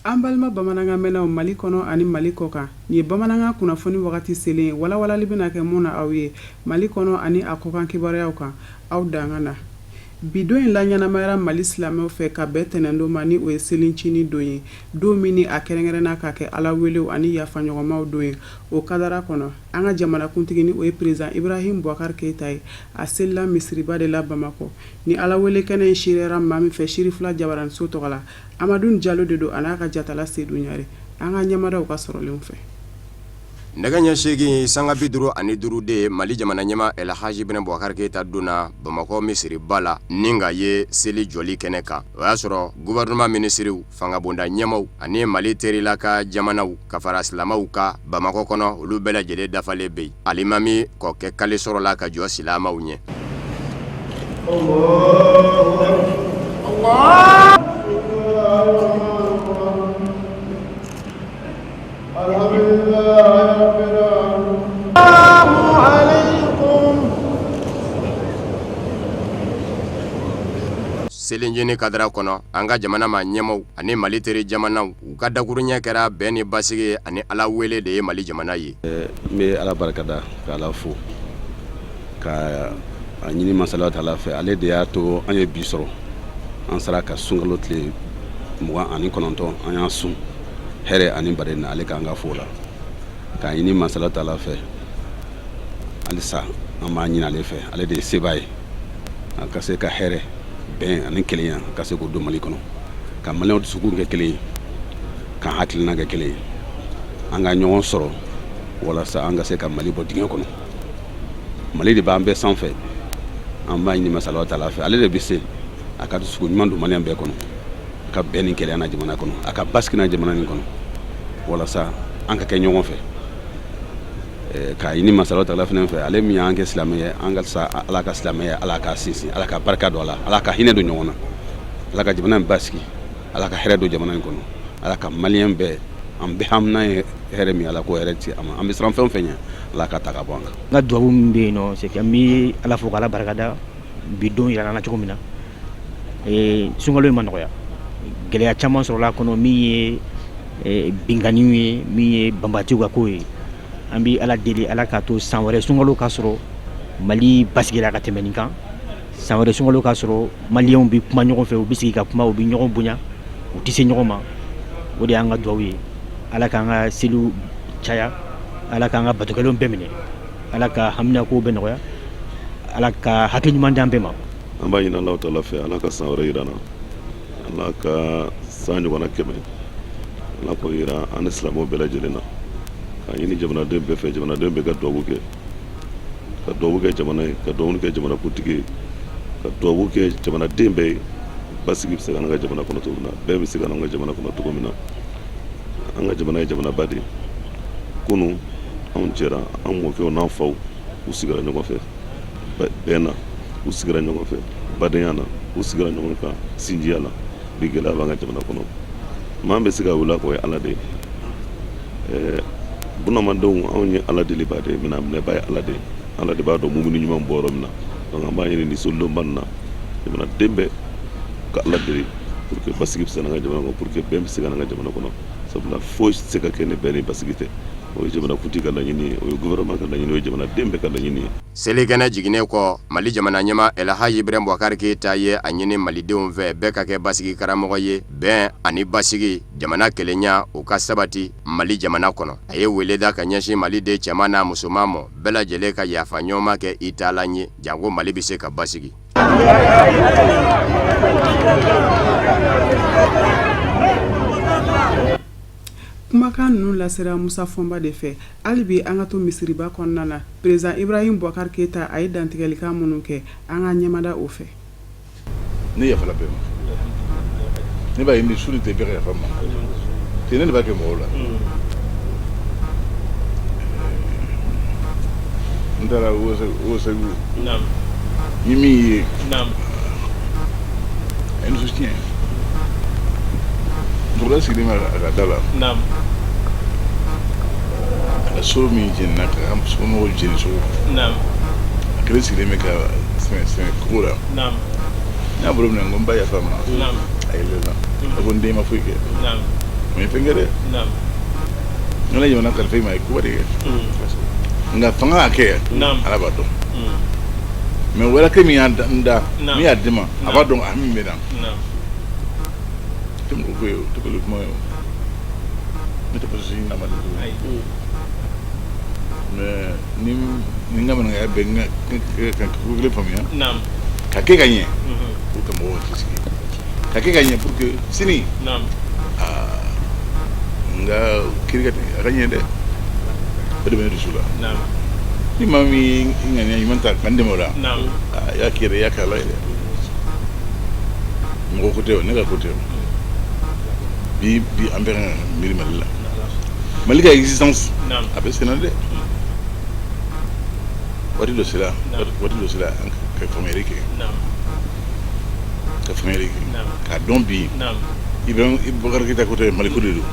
An balima bamanankan mɛnnaw Mali kɔnɔ ani Mali kɔ kan, nin ye bamanankan kunnafoni wagati selen ye walawalali bɛna kɛ mun na aw ye Mali kɔnɔ ani a kɔkan kibaruyaw kan, aw danga na. Bi don in laɲɛnamayara Mali silamɛw fɛ ka bɛn tɛnɛndon ma ni o ye selincinin don ye, don min ni a kɛrɛnkɛrɛnna ka kɛ Ala welew ani yafaɲɔgɔnmaw don ye. O kadara kɔnɔ, an ka jamanakuntigi ni o ye Président Ibrahim Boubacar Keita ye, a selila misiriba de la Bamakɔ. Ni Ala wele kɛnɛ in seereyara maa min fɛ Sirifila Jabaraniso tɔgɔ la, Amadu Jalo de don a n'a ka jatala Sedu Ɲare, an ka ɲɛmadaw ka sɔrɔlenw fɛ. Nɛgɛ ɲɛ 8 sanga 55 de Mali jamana ɲɛmaa Elhaji Ibrahim Boubacar Keita donna Bamakɔ misiriba la ni ka ye seli jɔli kɛnɛ kan. O y'a sɔrɔ gouvernement minisiriw, fangabonda ɲɛmaaw ani Mali terila ka jamanaw ka fara silamɛw kan Bamakɔ kɔnɔ, olu bɛɛ lajɛlen dafalen bɛ yen. Alimami kɔkɛ kale sɔrɔla ka jɔ silamɛw ɲɛ. Selincinin kadara kɔnɔ, an ka jamana maa ɲɛmaaw ani Mali teri jamanaw, u ka dakuruɲɛ kɛra bɛn ni basigi ani Ala wele de ye Mali jamana ye. N bɛ Ala barikada ka Ala fo ka a ɲini masa Alahu taala fɛ, ale de y'a to an ye bi sɔrɔ, an sera ka sunkalo tile 29, an y'a sun hɛrɛ ani baden na, ale k'an ka fo la, k'a ɲini masa Alahu taala fɛ halisa, an b'a ɲini ale fɛ, ale de ye seba ye, a ka se ka hɛrɛ, bɛn ani kelenya ka se k'o don Mali kɔnɔ, ka maliyɛnw dusukun kɛ kelen ye, k'an hakilina kɛ kelen ye, an ka ɲɔgɔn sɔrɔ walasa an ka se ka Mali bɔ dingɛ kɔnɔ. Mali de b'an bɛɛ sanfɛ. An b'a ɲini masa Alahu taala fɛ, ale de bɛ se a ka dusukun ɲuman don maliyɛn bɛɛ kɔnɔ, a ka bɛn ni kelenya na jamana kɔnɔ, a ka basigi na jamana nin kɔnɔ, walasa an ka kɛ ɲɔgɔn fɛ. K'a ɲini masa Alahu taala fana fɛ, ale min y'an kɛ silamɛ ye, an ka sa Ala ka silamɛya, Ala k'a sinsin, Ala ka barika don a la, Ala ka hinɛ don ɲɔgɔn na, Ala ka jamana in basigi, Ala ka hɛrɛ don jamana in kɔnɔ, Ala ka maliyɛn bɛɛ, an bɛɛ hamina ye hɛrɛ min, Ala k'o hɛrɛ ci a ma. An bɛ siran fɛn o fɛn ɲɛ, Ala ka ta ka bɔ an kan. N ka dubabu min bɛ yen nɔ, c'est que n bɛ Ala fo k'Ala barikada bi don yira an na cogo min na. Sunkalo in ma nɔgɔya, gɛlɛya caman sɔrɔla a kɔnɔ, min ye binkanniw ye, min ye banbatiw ka ko ye. An bɛ Ala deli, Ala k'a to san wɛrɛ sunkalo ka sɔrɔ Mali basigira ka tɛmɛ nin kan, san wɛrɛ sunkalo ka sɔrɔ maliyɛnw bɛ kuma ɲɔgɔn fɛ, u bɛ sigi ka kuma, u bɛ ɲɔgɔn bonya, u tɛ se ɲɔgɔn ma. O de y'an ka dugawu ye. Ala k'an ka seliw caya, Ala k'an ka batokɛlenw bɛɛ minɛ, Ala ka haminakow bɛɛ nɔgɔya, Ala ka hakili ɲuman d'an bɛɛ ma. An b'a ɲini Alahu taala fɛ, Ala ka san wɛrɛ yira an na, Ala ka san ɲɔgɔnna 100, Ala k'o yira an ni silamɛw bɛɛ lajɛlen na. K'a ɲini jamanaden bɛɛ fɛ, jamanaden bɛɛ ka dugawu kɛ, ka dugawu kɛ jamana ye, ka dugawu kɛ jamanakuntigi ye, ka dugawu kɛ jamanaden bɛɛ ye. Basigi bɛ se ka an ka jamana kɔnɔ cogo min na, bɛɛ bɛ se ka an ka jamana kɔnɔ cogo min na. An ka jamana ye jamanaba de ye. Kunun anw jɛra, an mɔkɛw n'an faw, u sigira ɲɔgɔn fɛ bɛn na, u sigira ɲɔgɔn fɛ badenya na, u sigira ɲɔgɔn kan sinjiya la. Bi gɛlɛya b'an ka jamana kɔnɔ. Maa bɛ se ka wuli k'o ye Ala de ye. Bunamadenw, anw ye Ala deliba de ye, minɛ minɛba ye Ala de ye. Ala de b'a dɔn mumuni ɲuman bɔ yɔrɔ min na. Donc an b'a ɲini nin solidonba nin na, jamanaden bɛɛ ka Ala deli pour que basigi bɛ se an ka jamana kɔnɔ, pour que bɛn bɛ se ka an ka jamana kɔnɔ, sabula foyi tɛ se ka kɛ ni bɛn ni basigi tɛ. O ye jamanakuntigi ka laɲini ye, o ye gouvernement ka laɲini, o ye jamanaden bɛɛ ka laɲini ye. Selikɛnɛ jiginnen kɔ, Mali jamana ɲɛmaa Elhaji Ibrahim Boubacar Keita ye a ɲini malidenw fɛ, bɛɛ ka kɛ basigi karamɔgɔ ye, bɛn ani basigi, jamana kelenya, o ka sabati Mali jamana kɔnɔ. A ye wele da ka ɲɛsin maliden cɛman n'a musoman ma, bɛɛ lajɛlen ka yafa ɲɔgɔn ma kɛ i taalan ye, janko Mali bɛ se ka basigi. Kumakan ninnu lasera Musa Fɔnba de fɛ. Hali bi an ka to misiriba kɔnɔna na, président Ibrahim Boubacar Keita a ye dantigɛlikan minnu kɛ, an ka ɲɛmada o fɛ. Ne yafala bɛɛ ma. Ne b'a ɲini su ni tile bɛɛ ka yafa n ma. Te ne de b'a kɛ mɔgɔw la. N taara Wosegu. Ni min ye. A ye nisɔn tiɲɛ. Musokɔrɔba sigilen bɛ a ka da la. A ka A so min jenina ka somɔgɔw jeni so a kelen sigilen bɛ ka sɛmɛ sɛmɛ kogo la. N y'a bolo minɛ, n ko n ba, yafa n ma. A yɛlɛla, a ko n den ma foyi kɛ. O ye fɛn kɛ dɛ. N ka jamana kalifa i ma, a ye koba de kɛ, nka fanga y'a kɛ, Ala b'a dɔn. Mais wɛrɛ min y'a n da, min y'a di ma, a b'a dɔn a min bɛ na. Tɛ mɔgɔ ko ye, o tɛ bolo kuma ye. O ne tɛ poste ɲini na Mali ko, mais ni n ka maninkaya bɛ n ka ko kelen faamuya ka kɛ ka ɲɛ pour que mɔgɔw hakili sigi, ka kɛ ka ɲɛ pour que sini aa n ka kiiri ka a ka ɲɛ dɛ. O de bɛ ne dusu la. Ni maa min ye ŋaniya ɲuman ta ka n dɛmɛ o la, i y'a k'i yɛrɛ, i y'a kɛ Ala ye dɛ. Mɔgɔ ko tɛ o, ne ka ko tɛ o. Bi bi, an bɛɛ kan ka miiri Mali la, Mali ka existence a bɛ senna dɛ. Waati dɔ sera, waati dɔ sera an ka faamuyali kɛ, ka faamuyali kɛ k'a dɔn bi Ibrahim Boubacar Keïta ko tɛ, Mali ko de don.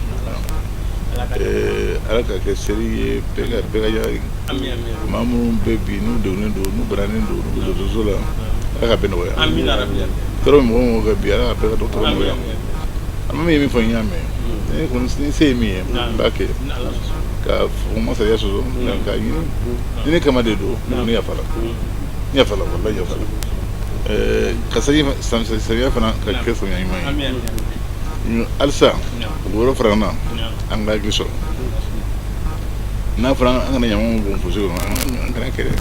Ala ka kɛ seri ye bɛɛ ka ɲaga. Maa minnu bɛ bi n'u degunnen don, n'u bananen don, n'u bɛ dɔgɔtɔrɔso la, Ala ka bɛɛ nɔgɔya. Tɔɔrɔ bɛ mɔgɔ mɔgɔ kan bi, Ala ka bɛɛ ka tɔɔrɔ nɔgɔya. A ma min ye min fɔ, n y'a mɛn. Ne kɔni, ni se ye min ye, n b'a kɛ ka fɔ ma sariya sɔsɔ k'a ɲini ni ne kama de don. Ne yafala, ne yafala, walahi yafala. Ka samiya fana ka kɛ samiya ɲuman ye halisa. O yɔrɔ fara n na, an ka hakili sɔrɔ. N'a fɔra an kana ɲamanw bɔn fossé kɔnɔ, an kana kɛ dɛ.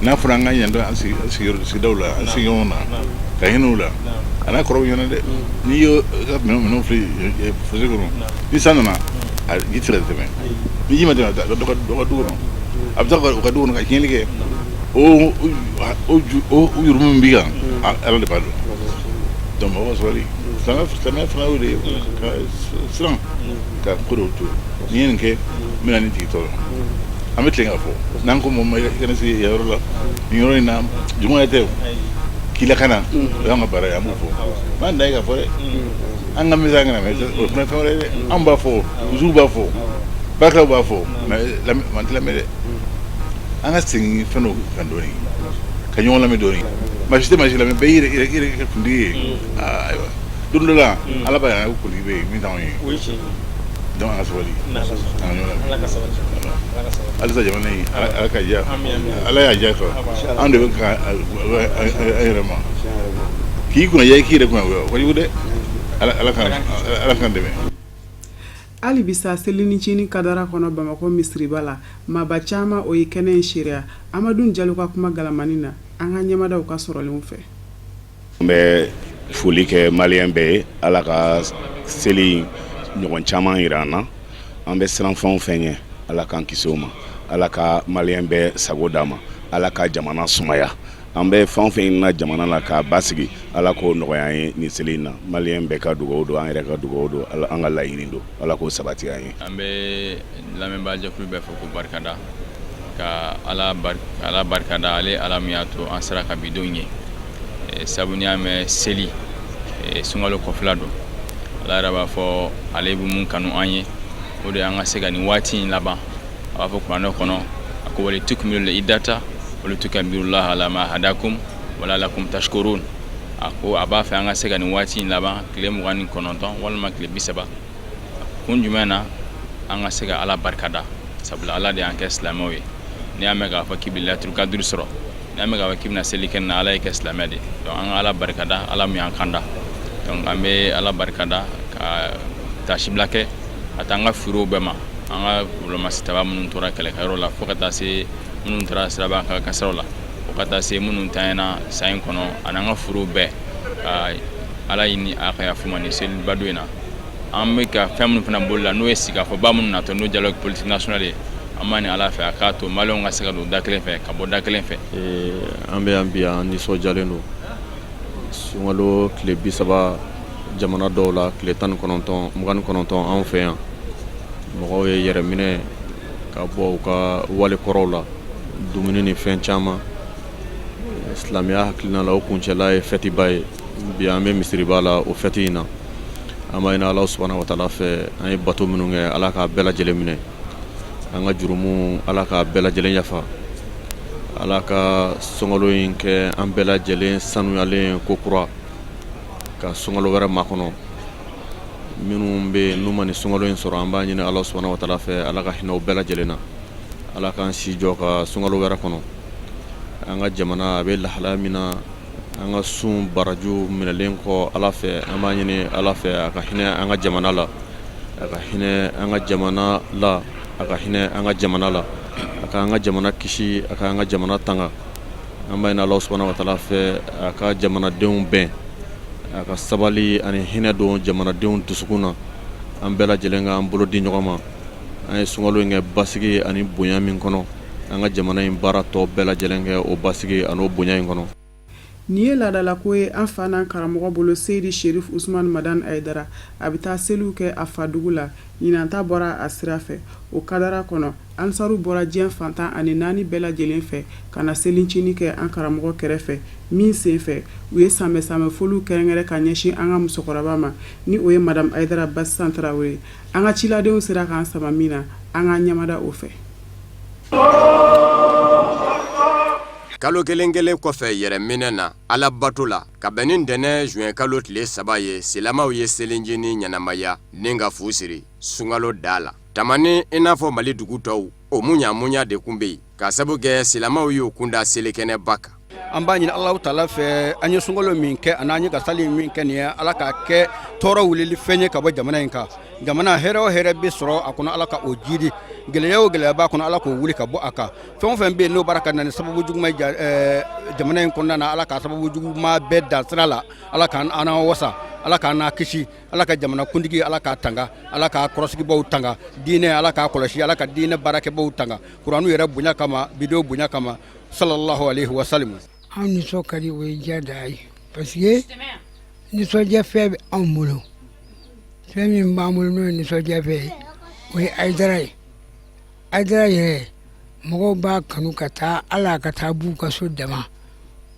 N'a fɔra an ka ɲanto an sigiyɔrɔ sigidaw la, an sigiɲɔgɔnw na, ka hinɛ u la, a n'a kɔrɔ bɛ ɲɔgɔn na dɛ. N'i y'o ka minɛnw fili fossé kɔnɔ, ni san nana, a ji tɛ se ka tɛmɛ. Ni ji ma tɛmɛ, a bɛ taa dɔ ka du kɔnɔ, a bɛ taa u ka du kɔnɔ ka tiɲɛni kɛ. O jurumu min b'i kan, Ala de b'a dɔn. Donc mɔgɔ ka sabali. Silamɛya fana y'o de ye, ka siran ka ko dɔw to. N'i ye nin kɛ, n bɛna nin tigi tɔɔrɔ. An bɛ tilen k'a fɔ n'an ko mɔgɔ ma i kana se yan yɔrɔ la, nin yɔrɔ in na, juguya tɛ o, k'i lakana, o y'an ka baara ye. An b'o fɔ, m'an dan ye k'a fɔ dɛ. An ka misɛn, an kana mɛn, o fana fɛn wɛrɛ ye dɛ. An b'a fɔ, musow b'a fɔ, baarakɛlaw b'a fɔ, mais man tɛ lamɛn dɛ. An ka segin fɛn dɔ kan dɔɔni, ka ɲɔgɔn lamɛn dɔɔni. Maa si tɛ maa si lamɛn, bɛɛ y'i yɛrɛ kɛ kuntigi ye. Ayiwa, don dɔ la, Ala b'a yira ko kuntigi bɛ yen min t'anw ye. Donc an ka sabali, an ka ɲɔgɔn lamɛn halisa. Jamana in, Ala ka diya, Ala y'a diya quoi. Anw de bɛ ka an yɛrɛ ma k'i kunna diya, i k'i yɛrɛ kunna o ka jugu dɛ. Ala k'an dɛmɛ. Hali bisa selinicinin kadara kɔnɔ Bamakɔ misiriba la, maaba caman o ye kɛnɛ in seereya. Amadu Jalo ka kuma galamani na an ka ɲɛmadaw ka sɔrɔlenw fɛ. N bɛ foli kɛ maliyɛn bɛɛ ye. Ala ka seli ɲɔgɔn caman yira an na. An bɛ siran fɛn o fɛn ɲɛ, Ala k'an kisi o ma. Ala ka maliyɛn bɛɛ sago d'a ma. Ala ka jamana sumaya. An bɛ fɛn o fɛn ɲinina jamana la k'a basigi, Ala k'o nɔgɔya an ye nin seli in na. Maliyɛn bɛɛ ka dugawu don, an yɛrɛ ka dugawu don, an ka laɲini don, Ala k'o sabati an ye. An bɛ lamɛnbaajɛkulu bɛɛ fo k'u barikada, ka Ala barikada, ale Ala min y'a to an sera ka bi don ye. Sabu n'i y'a mɛn seli, sunkalo kɔfɛla don. Ala yɛrɛ b'a fɔ ale bɛ mun kanu an ye, o de y'an ka se ka nin waati in laban. A b'a fɔ kuranɛ kɔnɔ, a ko wali tukmilu iddata wali tukabbirullaha ala ma hadakum wala'allakum tashkurun. A ko a b'a fɛ an ka se ka nin waati in laban, tile 29 walima tile 30. Kun jumɛn na? An ka se ka Ala barikada, sabula Ala de y'an kɛ silamɛw ye. N'i y'a mɛn k'a fɔ k'i bɛ laylatul kadiri sɔrɔ, n'i y'a mɛn k'a fɔ k'i bɛna seli kɛ na, Ala y'i kɛ silamɛ de. Donc an ka Ala barikada, Ala min y'an kanda. Donc an bɛ Ala barikada ka taasibila kɛ ka taa an ka furew bɛɛ ma, an ka wolomasitaba minnu tora kɛlɛkɛyɔrɔ la, fo ka taa se minnu taara siraba kan kasaraw la, fo ka taa se minnu tanyana san in kɔnɔ, ani an ka furew bɛɛ, ka Ala ɲini a ka yafa ma nin selibadon in na. An bɛ ka fɛn minnu fana bolo la, n'o ye sigikafɔba minnu natɔ, n'o dialogue politique national ye, an b'a ɲini Ala fɛ a k'a to maliyɛnw ka se ka don da kelen fɛ, ka bɔ da kelen fɛ. An bɛ yan bi, an nisɔndiyalen don. Sunkalo tile 30 jamana dɔw la, tile 19, 29 anw fɛ yan, mɔgɔw ye yɛrɛminɛ ka bɔ u ka wale kɔrɔw la, dumuni ni fɛn caman. Silamɛya hakilina la, o kuncɛla ye fɛtiba ye. Bi an bɛ misiriba la o fɛti in na. An b'a ɲini Ala subahana wa taala fɛ, an ye bato minnu kɛ, Ala k'a bɛɛ lajɛlen minɛ. An ka jurumu, Ala k'a bɛɛ lajɛlen yafa. Ala ka sunkalo in kɛ an bɛɛ lajɛlen sanuyalen ko kura ka sunkalo wɛrɛ makɔnɔ. Minnu bɛ yen n'u ma nin sunkalo in sɔrɔ, an b'a ɲini Ala subahana wa taala fɛ, Ala ka hinɛ u bɛɛ lajɛlen na. Ala k'an si jɔ ka sunkalo wɛrɛ kɔnɔ. An ka jamana a bɛ lahalaya min na, an ka sun baraju minɛlen kɔ Ala fɛ, an b'a ɲini Ala fɛ a ka hinɛ an ka jamana la, a ka hinɛ an ka jamana la, a ka hinɛ an ka jamana la, a ka an ka jamana kisi, a ka an ka jamana tanga. An b'a ɲini Ala subahana wa taala fɛ a ka jamanadenw bɛn, a ka sabali ani hinɛ don jamanadenw dusukun na. An bɛɛ lajɛlen k'an bolo di ɲɔgɔn ma. An ye sunkalo in kɛ basigi ani bonya min kɔnɔ, an ka jamana in baara tɔ bɛɛ lajɛlen kɛ o basigi ani o bonya in kɔnɔ. Nin ye laadalako ye an fa n'an karamɔgɔ bolo Seyidi Sherif Usman Madani Hayidara. A bɛ taa seliw kɛ a fa dugu la. Ɲinan ta bɔra a sira fɛ. O kadara kɔnɔ, ansaru bɔra diɲɛ fan 14 bɛɛ lajɛlen fɛ ka na selincinin kɛ an karamɔgɔ kɛrɛfɛ min senfɛ, u ye sanbɛ-sanbɛ foliw kɛrɛnkɛrɛn ka ɲɛsin an ka musokɔrɔba ma, ni o ye Madame Hayidara Basitan Tarawele ye. An ka ciladenw sera k'an sama min na, an k'an ɲɛmada o fɛ. Kalo kelen kelen kɔfɛ yɛrɛminɛ na Ala bato la, ka bɛn ni ntɛnɛn juin kalo tile 3 ye, silamɛw ye selincinin ɲɛnamaya ni ka fu siri sunkalo da la. Tamani i n'a fɔ Mali dugu tɔw, o muɲamuɲa de tun bɛ yen, ka sabu kɛ silamɛw y'u kunda selikɛnɛba kan. An b'a ɲini Alahu taala fɛ, an ye sunkalo min kɛ ani an ye ka sali min kɛ nin ye, Ala k'a kɛ tɔɔrɔ wulili fɛn ye ka bɔ jamana in kan. Jamana hɛrɛ o hɛrɛ bɛ sɔrɔ a kɔnɔ, Ala ka o jidi. Gɛlɛya o gɛlɛya b'a kɔnɔ, Ala k'o wuli ka bɔ a kan. Fɛn o fɛn bɛ yen n'o b'a ka na ni sababu juguman ye jamana in kɔnɔna na, Ala k'a sababu juguman bɛɛ dan sira la. Ala k'an wasa, Ala k'an n'a kisi. Ala ka jamana kuntigi, Ala k'a tanga, Ala k'a kɔrɔsigibaw tanga, diinɛ Ala k'a kɔlɔsi, Ala ka diinɛ baarakɛbaw tanga, kuranɛ yɛrɛ bonya kama, bido bonya kama, sallallahu alaihi wasallam. Anw nisɔn ka di, o ye diya da ye, parce que nisɔndiya fɛn bɛ anw bolo. Fɛn min b'an bolo n'o ye nisɔndiya fɛn ye, o ye Hayidara ye. Hayidara yɛrɛ, mɔgɔw b'a kanu ka taa ala ka taa b'u ka so dama,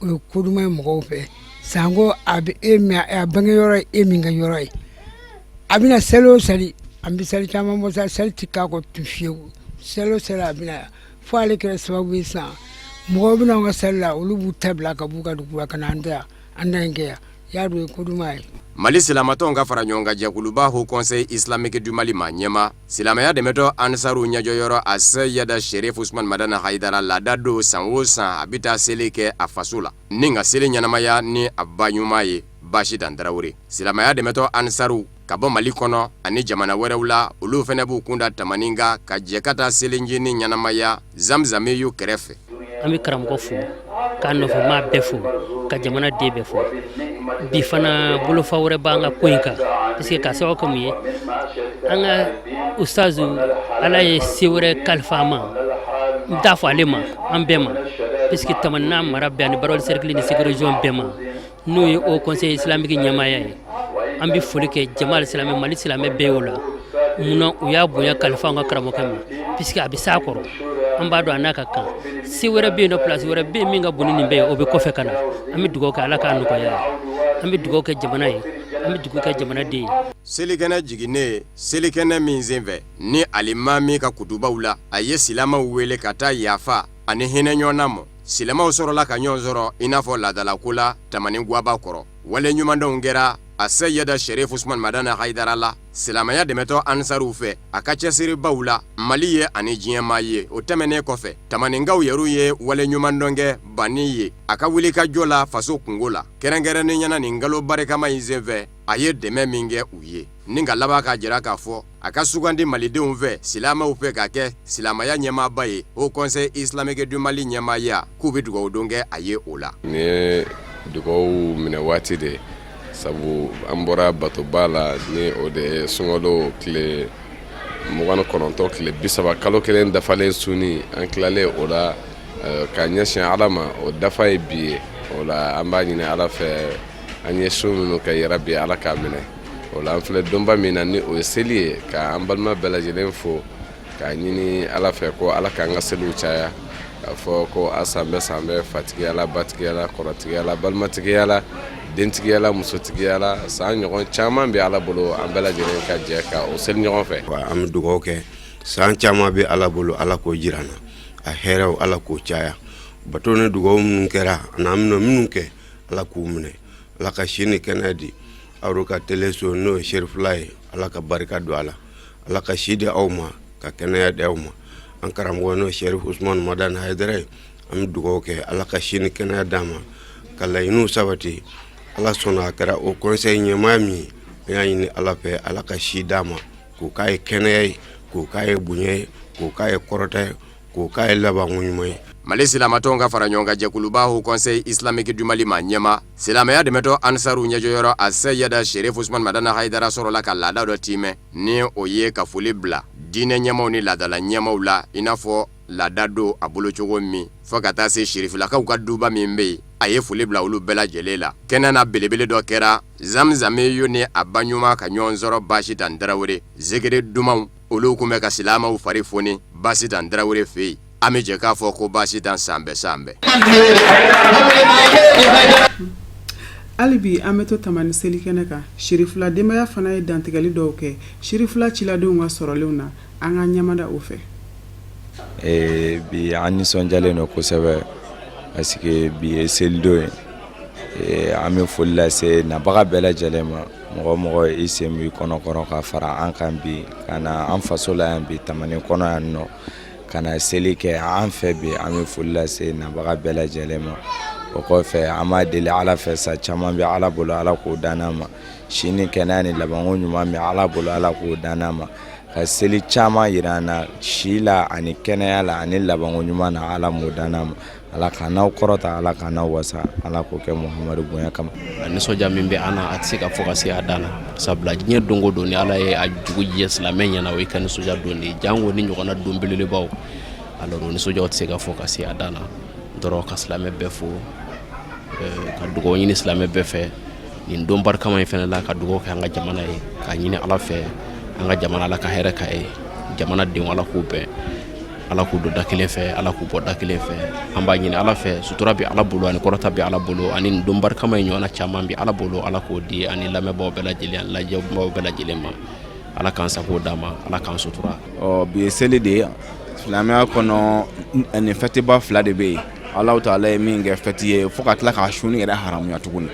o ye ko duman ye mɔgɔw fɛ. Sanko a bɛ e min, a bange yɔrɔ ye e min ka yɔrɔ ye, a bɛna seli o seli, an bɛ seli caman bɔ sa, seli tɛ k'a kɔ tun fiyewu. Seli o seli a bɛna yan, fo ale kɛra sababu ye sisan mɔgɔw bɛna an ka seli la, olu b'u ta bila ka b'u ka dugu la ka na an ta yan, an ta in kɛ yan. Y'a dɔn o ye ko duman ye. Mali silamatɔnw ka fara ɲɔgɔn kan jɛkuluba Haut Conseil Islamique du Mali maa ɲɛmaa, silamɛya dɛmɛtɔn Ansaru ɲɛjɔyɔrɔ Aseyida Sherif Usman Madani Hayidara, laada don san o san a bɛ taa seli kɛ a faso la ni ka seli ɲɛnamaya ni a ba ɲuman ye Basitan Tarawele. Silamɛya dɛmɛtɔn Ansaru ka bɔ Mali kɔnɔ ani jamana wɛrɛw la, olu fana b'u kun da Tamani kan ka jɛ ka taa selincinin ɲɛnamaya Zamzamiyu kɛrɛfɛ. An bɛ karamɔgɔ fo, k'a nɔfɛmaa bɛɛ fo, ka jamana den bɛɛ fo. Bi fana bolofa wɛrɛ b'an ka ko in kan, parce que k'a sababu kɛ mun ye, an ka ustazu, Ala ye se wɛrɛ kalifa a ma, n t'a fɔ ale ma, an bɛɛ ma, parce que Tamani n'a mara bɛɛ ani Baraweli cercle ni Segu région bɛɛ ma, n'o ye Haut Conseil islamique ɲɛmaaya ye. An bɛ foli kɛ jama silamɛ, Mali silamɛ bɛɛ y'o la. Munna u y'a bonya kalifa an ka karamɔgɔkɛ ma? Puisque a bɛ s'a kɔrɔ, an b'a dɔn a n'a ka kan. Se wɛrɛ bɛ yen nɔ, place wɛrɛ bɛ yen min ka bon ni nin bɛɛ ye, o bɛ kɔfɛ ka na. An bɛ dugawu kɛ Ala k'a nɔgɔya ye. An bɛ dugawu kɛ jamana ye, an bɛ dugawu kɛ jamanaden ye. Selikɛnɛ jiginnen, selikɛnɛ min senfɛ ni alimami ka kutubaw la, a ye silamɛw wele ka taa yafa ani hinɛ ɲɔgɔn na mɔ. Silamɛw sɔrɔla ka ɲɔgɔn sɔrɔ i n'a fɔ laadalako la Tamani Gwaba kɔrɔ. Wale ɲumandɔnw kɛra Aseyida Sherif Usman Madani Hayidara la, silamɛya dɛmɛtɔn Ansaruw fɛ, a ka cɛsiribaw la Mali ye ani diɲɛmaa ye. O tɛmɛnen kɔfɛ, Tamaninkaw yɛrɛw ye wale ɲumandɔn kɛ Bani ye a ka wulikajɔ la faso kunko la, kɛrɛnkɛrɛnnenya na nin kalo barikama in senfɛ, a ye dɛmɛ min kɛ u ye. Ni ka laban k'a jira k'a fɔ a ka sugandi malidenw fɛ, silamɛw fɛ, ka kɛ silamɛya ɲɛmaaba ye, Haut Conseil Islamique du Mali ɲɛmaaya, k'u bɛ dugawu don kɛ a ye o la. Nin ye dugawu minɛ waati de ye, sabu an bɔra batoba la, ni o de ye sunkalo tile 29, tile 30, kalo kelen dafalen sunni. An tilalen o la ka ɲɛsin Ala ma, o dafa ye bi ye. O la an b'a ɲini Ala fɛ, an ye sun minnu kɛ, yarabi Ala k'a minɛ. O la an filɛ donba min na, ni o ye seli ye, ka an balima bɛɛ lajɛlen fo, k'a ɲini Ala fɛ ko Ala k'an ka seliw caya, k'a fɔ ko a san bɛɛ, san bɛɛ, fatigiya la, batigiya la, kɔrɔtigiya la, balimatigiya la, dentigiya la, musotigiya la, san ɲɔgɔn caman bɛ Ala bolo, an bɛɛ lajɛlen ka jɛ ka o seli ɲɔgɔn fɛ. An bɛ dugawu kɛ. San caman bɛ Ala bolo, Ala k'o jira an na. A hɛrɛw, Ala k'o caya. Bato ni dugawu minnu kɛra an'an bɛna minnu kɛ, Ala k'u minɛ. Ala ka si ni kɛnɛya di aw ka teleso n'o ye Serifula ye. Ala ka barika don a la. Ala ka si di aw ma, ka kɛnɛya di aw ma. An karamɔgɔ n'o ye Serif Usumani Madani Hayidara ye, an bɛ dugawu kɛ, Ala ka si ni kɛnɛya d'a ma, ka laɲiniw sabati. Ala sɔnna a kɛra haut conseil ɲɛmaa min ye, an y'a ɲini Ala fɛ, Ala ka si d'a ma, k'o k'a ye kɛnɛya ye, k'o k'a ye bonya ye, k'o k'a ye kɔrɔta ye, k'o k'a ye labanko ɲuman ye. Mali silamatɔnw ka fara ɲɔgɔn kan jɛkuluba Haut Conseil Islamique du Mali maa ɲɛmaa, silamɛya dɛmɛtɔn Ansaru ɲɛjɔyɔrɔ Aseyida Serif Usumani Madani Hayidara sɔrɔla ka laada dɔ tiimɛ, ni o ye ka foli bila diinɛ ɲɛmaaw ni laadala ɲɛmaaw la, i n'a fɔ laada don a bolo cogo min, fo ka taa se sirifilakaw ka duba min bɛ yen, a ye foli bila olu bɛɛ lajɛlen la. Kɛnɛ na belebele dɔ kɛra Zamzamiyu ni a ba ɲuman ka ɲɔgɔn sɔrɔ Basitan Tarawele. Zikiri dumanw, olu tun bɛ ka silamɛw fari foni Basitan Tarawele fɛ yen. An bɛ jɛ k'a fɔ ko Basitan san bɛɛ san bɛɛ. Hali bi an bɛ to Tamani selikɛnɛ kan. Sirifila denbaya fana ye dantigɛli dɔw kɛ Sirifila ciladenw ka sɔrɔlenw na. An ka ɲɛmada o fɛ. Bi an nisɔndiyalen don kosɛbɛ parce que bi ye selidon ye. An bɛ foli lase nabaga bɛɛ lajɛlen ma, mɔgɔ o mɔgɔ i sen b'i kɔnɔkɔrɔ ka fara an kan bi ka na an faso la yan bi Tamani kɔnɔ yan nɔ ka na seli kɛ an fɛ bi. An bɛ foli lase nabaga bɛɛ lajɛlen ma. O kɔfɛ, an b'a deli Ala fɛ sa, caman bɛ Ala bolo, Ala k'o d'an ma. Si ni kɛnɛya ni labanko ɲuman bɛ Ala bolo, Ala k'o d'an ma, ka seli caman jira an na si la ani kɛnɛya la ani labanko ɲuman na. Ala m'o d'an ma. Ala ka n'aw kɔrɔta, Ala ka n'aw wasa, Ala k'o kɛ Muhamadu bonya kama. A nisɔndiya min bɛ an na, a tɛ se ka fɔ ka se a dan na, sabula diɲɛ don o don, ni Ala ye a dugu jɛ silamɛ ɲɛna, o y'i ka nisɔndiya don de ye, janko ni ɲɔgɔnna don belebelebaw. Alors o nisɔndiyaw tɛ se ka fɔ ka se a dan na dɔrɔn. Ka silamɛ bɛɛ fo, ka dugawu ɲini silamɛ bɛɛ fɛ nin don barikama in fana la, ka dugawu kɛ an ka jamana ye, k'a ɲini Ala fɛ an ka jamana, Ala ka hɛrɛ k'a ye. Jamana denw, Ala k'u bɛn, Ala k'u don da kelen fɛ, Ala k'u bɔ da kelen fɛ. An b'a ɲini Ala fɛ, sutura bɛ Ala bolo ani kɔrɔta bɛ Ala bolo, ani nin don barikama in ɲɔgɔnna caman bɛ Ala bolo, Ala k'o di ani lamɛnbaaw bɛɛ lajɛlen ani lajɛbaaw bɛɛ lajɛlen ma. Ala k'an sago d'an ma, Ala k'an sutura. Ɔ bi ye seli de ye silamɛya kɔnɔ. Nin fɛtiba fila de bɛ yen, Alahu taala ye min kɛ fɛti ye, fo ka tila k'a sunni yɛrɛ haramuya tuguni.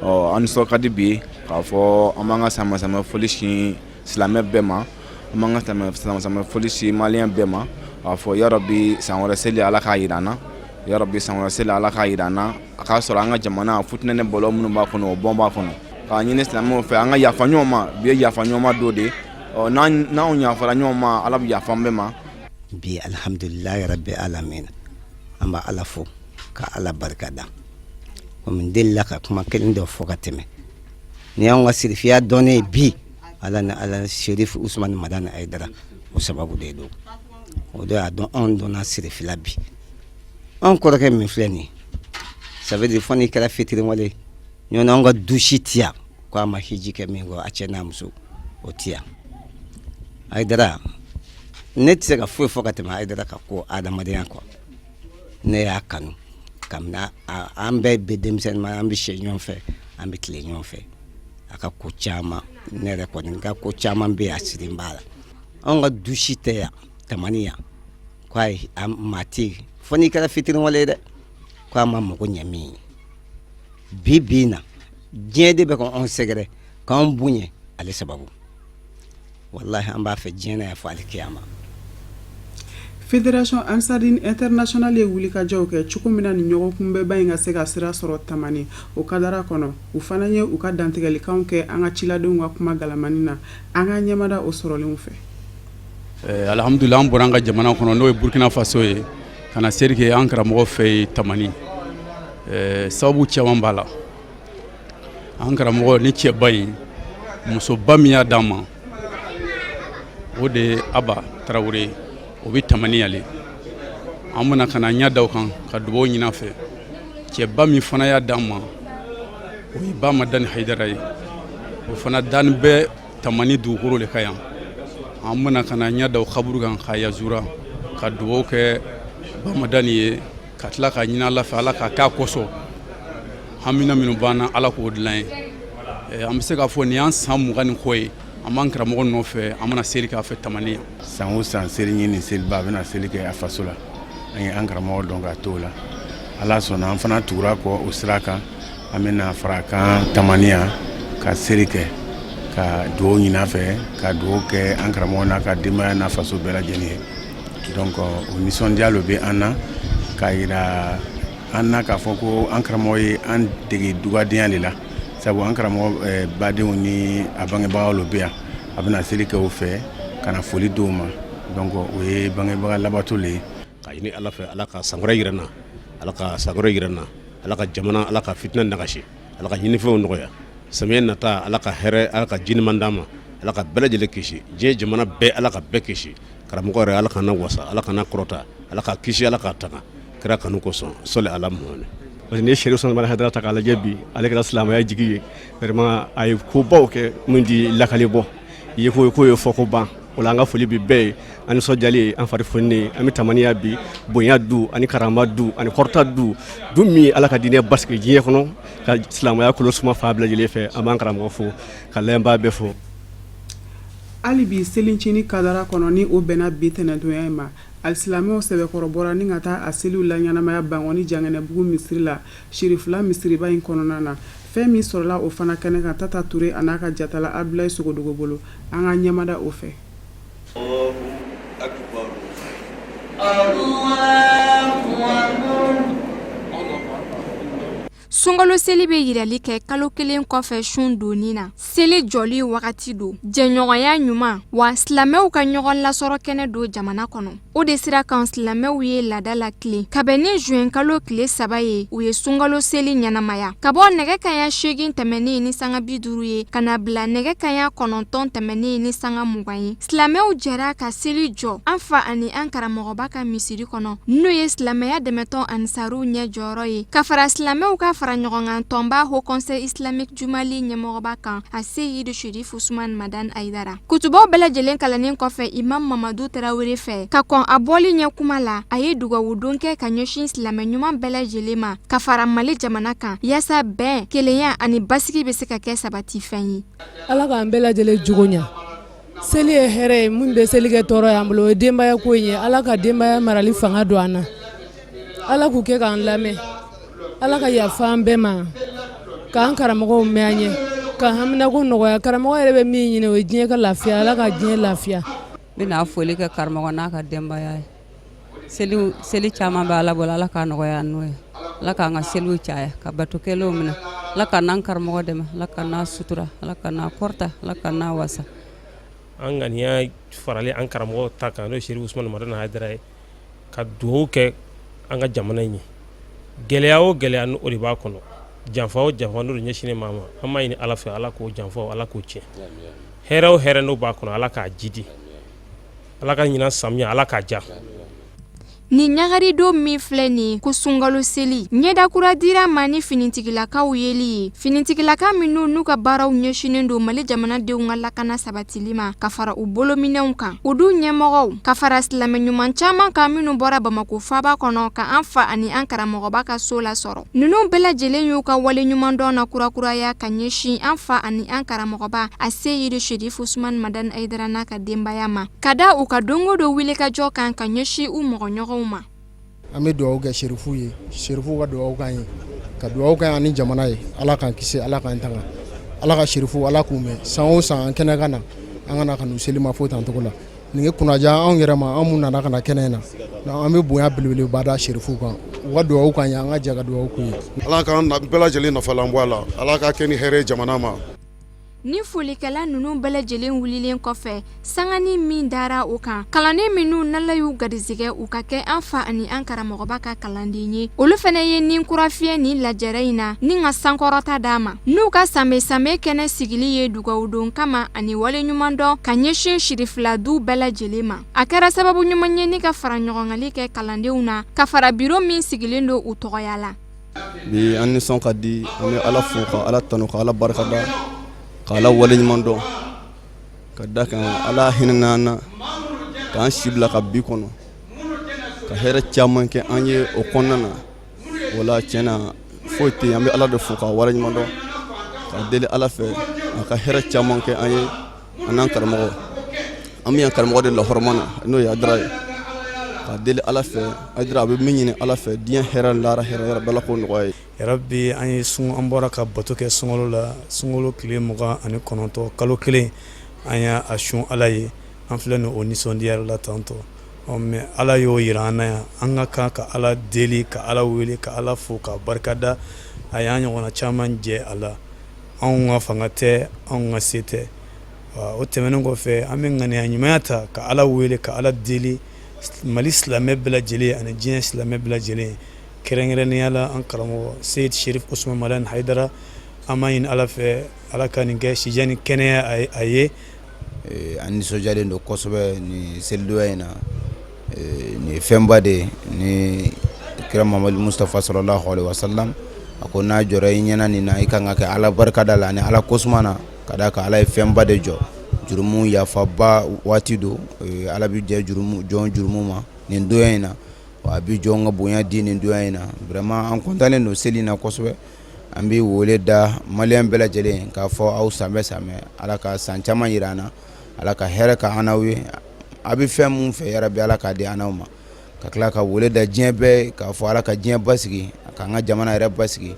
Ɔ an nisɔn ka di bi k'a fɔ an b'an ka sama foli sin silamɛ bɛɛ ma, an b'an ka sama foli sin maliyɛn bɛɛ ma, k'a fɔ yarabi san wɛrɛ seli, Ala k'a jira an na. Yarabi san wɛrɛ seli, Ala k'a jira an na, a k'a sɔrɔ an ka jamana futinɛ ni bɔlɔ minnu b'a kɔnɔ, o bɔn b'a kɔnɔ. K'a ɲini silamɛw fɛ, an ka yafa ɲɔgɔn ma. Bi ye yafa ɲɔgɔn ma don de. Ɔ n'anw yafara ɲɔgɔn ma, Ala bɛ yafa an bɛɛ ma. Bi alhamdulilayi rabi alamina, an bɛ Ala fo ka Ala barika da. Komi n delila ka kuma kelen dɔ fɔ ka tɛmɛ, ni y'anw ka sirifiya dɔnnen ye bi, Ala ni Ala Serif Usumani Madani Hayidara, o sababu de don. O de y'a dɔn anw dɔnna sirifila bi. Anw kɔrɔkɛ min filɛ nin ye, ça veut dire fo n'i kɛra fitiriwale ɲɔgɔn. Anw ka du si tɛ yan ko a ma hiji kɛ min kɔ, a cɛ n'a muso, o tɛ yan. Hayidara, ne tɛ se ka foyi fɔ ka tɛmɛ Hayidara kan ko adamadenya kɔ. Ne y'a kanu kabini an bɛɛ bɛ denmisɛnnin ma, an bɛ si ɲɔgɔn fɛ, an bɛ tile ɲɔgɔn fɛ. A ka ko caman, ne yɛrɛ kɔni ka ko caman bɛ yen, a siri b'a la. Anw ka du si tɛ yan Tamani yan ko a maa tɛ yen, fo n'i kɛra fitiriwale ye dɛ, ko a ma mago ɲɛ min ye. Bi bi in na, diɲɛ de bɛ ka anw sɛgɛrɛ k'anw bonya ale sababu. Walahi, an b'a fɛ diɲɛ na yan fo alikiyama. Fédération Ansardine Internationale ye wulikajɔw kɛ cogo min na ni ɲɔgɔnkunbɛnba in ka se ka sira sɔrɔ Tamani o kadara kɔnɔ, u fana ye u ka dantigɛlikanw kɛ an ka ciladenw ka kuma galamani na. An ka ɲɛmada o sɔrɔlenw fɛ. Alihamudulila, an bɔra an ka jamana kɔnɔ, n'o ye Burukina Faso ye, ka na seli kɛ an karamɔgɔ fɛ yen Tamani. Sababu caman b'a la. An karamɔgɔ ni cɛba in, musoba min y'a d'an ma, o de ye Aba Tarawele, o bɛ Tamani ale. An bɛna ka na ɲɛ da o kan ka dugawu ɲini a fɛ. Cɛba min fana y'a d'an ma, o ye Ba Madani Hayidara ye, o fana dani bɛ Tamani dugukolo de kan yan. An bɛna ka na ɲɛ da o kaburu kan ka yazura ka dugawu kɛ Ba Madani ye, ka tila ka ɲini Ala fɛ, Ala ka k'a kosɔn, hamina minnu b'an na, Ala k'o dilan ye. An bɛ se k'a fɔ nin y'an san 20 ni kɔ ye. An b'an karamɔgɔ nɔfɛ, an bɛna seli k'a fɛ Tamani yan. San o san, seli ɲini ni seliba, a bɛna seli kɛ a faso la. An ye an karamɔgɔ dɔn ka to la. Ala sɔnna, an fana tugura kɔ o sira kan. An bɛna fara kan Tamani yan ka seli kɛ, ka dugawu ɲini a fɛ, ka dugawu kɛ an karamɔgɔ n'a ka denbaya n'a faso bɛɛ lajɛlen ye. Donc o nisɔndiya lo bɛ an na k'a yira an na k'a fɔ ko an karamɔgɔ ye an dege dugadenya de la, sabu an karamɔgɔ badenw ni a bangebagaw lo bɛ yan. A bɛna seli kɛ o fɛ ka na foli di u ma. Donc o ye bangebaga labato le ye. Ka ɲini Ala fɛ, Ala ka san wɛrɛ yira n na, Ala ka san wɛrɛ yira n na. Ala ka jamana, Ala ka fitinɛ nagasi, Ala ka ɲinifɛnw nɔgɔya. Samiya nata, Ala ka hɛrɛ, Ala ka ji ɲuman d'an ma, Ala ka bɛɛ lajɛlen kisi, diɲɛ jamana bɛɛ, Ala ka bɛɛ kisi. Karamɔgɔ yɛrɛ, Ala k'a wasa, Ala k'a kɔrɔta, Ala ka kisi, Ala k'a tanga kira kanu kosɔn. Sɔli ala Muhamad. Parce que n'i ye Serifu Usumani Hayidara ta k'a lajɛ bi, ale kɛra silamɛya jigi ye. Vraiment, a ye kobaw kɛ min ti lakali bɔ. I ye ko ye fɔ ko ban. O la, an ka foli bi bɛɛ ye. An nisɔndiyalen, an fari foninen, an bɛ Tamani yan bi. Bonya du ani karama du ani kɔrɔta du, du min ye Ala ka diinɛ basigi diɲɛ kɔnɔ, ka silamɛya kolo suma fan bɛɛ lajɛlen fɛ. An b'an karamɔgɔ fo, ka lamɛnbaa bɛɛ fo. Hali bi selincinin kadara kɔnɔ, ni o bɛnna bi tɛnɛndonya in ma, alisilamɛw sɛbɛkɔrɔ bɔra ni ka taa a seliw laɲɛnamaya Bankɔni Janginɛbugu misiri la, Sirifila misiriba in kɔnɔna na. Fɛn min sɔrɔla o fana kɛnɛ kan, Tata Ture a n'a ka jatala Abdulayi Sogodogo bolo, an ka ɲɛmada o fɛ. Sunkalo seli bɛ yirali kɛ kalo kelen kɔfɛ sun donni na. Seli jɔli wagati don, jɛɲɔgɔnya ɲuman wa silamɛw ka ɲɔgɔn lasɔrɔ kɛnɛ don jamana kɔnɔ. O de sira kan, silamɛw ye laada latilen ka bɛn ni juin kalo tile 3 ye, u ye sunkalo seli ɲɛnamaya ka bɔ nɛgɛ kanɲɛ 8 tɛmɛnen ni sanga 50 ye ka na bila nɛgɛ kanɲɛ 9 tɛmɛnen ni sanga 20 ye. Silamɛw jɛra ka seli jɔ an fa ani an karamɔgɔba ka misiri kɔnɔ, n'o ye silamɛya dɛmɛtɔn Ansaru ɲɛ jɔyɔrɔ ye, ka fara silamɛw ka fara ɲɔgɔnkan tɔnba Haut Conseil Islamique du Mali ɲɛmɔgɔba kan, a Seyidu Sirifu Usumani Madani Hayidara. Kutubaw bɛɛ lajɛlen kalannen kɔfɛ Imam Mamadu Tarawele fɛ, ka kɔn a bɔli ɲɛ kuma la, a ye dugawudon kɛ ka ɲɛsin silamɛ ɲuman bɛɛ lajɛlen ma, ka fara Mali jamana kan, yaasa bɛn, kelenya ani basigi bɛ se ka kɛ sabatifɛn ye. Ala k'an bɛɛ lajɛlen jogo ɲɛ. Seli ye hɛrɛ ye. Min bɛ seli kɛ tɔɔrɔ y'an bolo, o ye denbaya ko in ye. Ala ka denbaya marali fanga don an na. Ala k'u kɛ k'an lamɛn. Ala ka yafa an bɛɛ ma, k'an karamɔgɔw mɛn an ɲɛ, ka haminako nɔgɔya. Karamɔgɔ yɛrɛ bɛ min ɲini, o ye diɲɛ ka lafiya. Ala ka diɲɛ lafiya. N bɛna foli kɛ karamɔgɔ n'a ka denbaya ye. Seli caman bɛ Ala bolo, Ala k'a nɔgɔya n'o ye. Ala k'an ka seliw caya, ka bato kɛlenw minɛ. Ala ka n'an karamɔgɔ dɛmɛ, Ala ka n'a sutura, Ala ka n'a kɔrɔta, Ala ka n'a wasa. An ŋaniya faralen an karamɔgɔ ta kan, n'o ye Serifu Usumani Madani Hayidara ye, ka dugawu kɛ an ka jamana in ye. Gɛlɛya o gɛlɛya, ni o de b'a kɔnɔ, janfa o janfa, n'o de ɲɛsinnen b'an ma, an b'a ɲini Ala fɛ, Ala k'o janfa, Ala k'o tiɲɛ. Hɛrɛ o hɛrɛ, n'o b'a kɔnɔ, Ala k'a jidi. Ala ka ɲinan samiya, Ala k'a diya. Nin ɲagaridon min filɛ nin ko sunkalo seli, ɲɛdakura dira ma ni finitigilakaw yeli ye, finitigilaka minnu n'u ka baaraw ɲɛsinnen don Mali jamanadenw ka lakana sabatili ma, ka fara u bolominɛw kan, u du ɲɛmɔgɔw, ka fara silamɛ ɲuman caman kan minnu bɔra Bamakɔ faaba kɔnɔ ka an fa ani an karamɔgɔba ka so lasɔrɔ. Ninnu bɛɛ lajɛlen y'u ka wale ɲumandɔn na kurakuraya ka ɲɛsin an fa ani an karamɔgɔba a Seyidu Serifu Usumani Madani Hayidara n'a ka denbaya ma, ka da u ka don o don wulikajɔ kan ka ɲɛsin u mɔgɔɲɔgɔnw ma. An bɛ dugawu kɛ serifu ye, serifu ka dugawu k'an ye, ka dugawu kɛ an ni jamana ye. Ala k'an kisi, Ala k'an tanga, Ala ka serifu, Ala k'u mɛn. San o san, an kɛnɛ ka na, an ka na ka n'u seli ma fo tan cogo la. Nin ye kunnaja anw yɛrɛ ma, an mun nana ka na kɛnɛ in na. An bɛ bonya belebeleba da serifu kan, u ka dugawu k'an ye, an ka jɛ ka dugawu k'u ye. Ala k'an bɛɛ lajɛlen nafalan bɔ a la. Ala k'a kɛ ni hɛrɛ ye jamana ma. Ni folikɛla ninnu bɛɛ lajɛlen wulilen kɔfɛ, sanganin min dara o kan, kalanden minnu n'Ala y'u garisɛgɛ u ka kɛ an fa ani an karamɔgɔba ka kalanden ye, olu fana ye ni kura fiyɛ nin lajɛrɛ in na ni ka sankɔrɔta d'a ma n'u ka sanbɛ sanbɛ kɛnɛ sigili ye dugawudon kama ani waleɲumandɔn ka ɲɛsin sirifila du bɛɛ lajɛlen ma. A kɛra sababu ɲuman ye ni ka fara ɲɔgɔnkali kɛ kalandenw na, ka fara biro min sigilen don u tɔgɔya la. Bi, an nisɔn ka di. An bɛ Ala fo, ka Ala tanu, ka Ala barikada, ka Ala waleɲuman dɔn, ka da kan Ala hinɛna an na k'an si bila ka bi kɔnɔ, ka hɛrɛ caman kɛ an ye o kɔnɔna na. Wala tiɲɛ na, foyi tɛ yen, an bɛ Ala de fo k'a waleɲuman dɔn, ka deli Ala fɛ a ka hɛrɛ caman kɛ an ye. An n'an karamɔgɔ, an bɛ yan karamɔgɔ de lahɔrɔma na, n'o ye Hayidara ye, k'a deli Ala fɛ. Hayidara, a bɛ min ɲini Ala fɛ, diɲɛ hɛrɛ, lahara hɛrɛ, yarabi Ala k'o nɔgɔya ye. Yarabi, an ye sun, an bɔra ka bato kɛ sunkalo la, sunkalo tile 29, kalo kelen, an y'a sun Ala ye. An filɛ nin o nisɔndiyayɔrɔ la tantɔ. Mais Ala y'o jira an na yan, an ka kan ka Ala deli, ka Ala wele, ka Ala fo, ka barikada. A y'an ɲɔgɔnna caman jɛ a la. Anw ka fanga tɛ, anw ka se tɛ. O tɛmɛnen kɔfɛ, an bɛ ŋaniya ɲumanya ta ka Ala wele, ka Ala deli Mali silamɛ bɛɛ lajɛlen ani diɲɛ silamɛ bɛɛ lajɛlen, kɛrɛnkɛrɛnnenya la an karamɔgɔ Seyid Sherif Usman Madani Hayidara. An b'a ɲini Ala fɛ, Ala ka nin kɛ sijan ni kɛnɛya a ye. An nisɔndiyalen don kosɛbɛ ni selidonya in na. Nin ye fɛnba de ye ni kira Mamadu Mustafa sallallahu alaihi wasallam a ko n'a jɔra i ɲɛna nin na, i kan ka kɛ Ala barikada la ani Ala kosuma na, ka d'a kan Ala ye fɛnba de jɔ. Jurumu yafaba waati don. Ala bɛ jɛ jɔn jurumu ma nin donya in na, wa a bɛ jɔn ka bonya di nin donya in na. Vraiment, an kɔntannen don seli in na kosɛbɛ. An bɛ wele da maliyɛn bɛɛ lajɛlen k'a fɔ aw sanbɛ sanbɛ, Ala ka san caman jira an na, Ala ka hɛrɛ ka an n'aw ye. A bɛ fɛn min fɛ, yarabi Ala k'a di an n'aw ma. Ka tila ka wele da diɲɛ bɛɛ k'a fɔ Ala ka diɲɛ basigi, k'an ka jamana yɛrɛ basigi.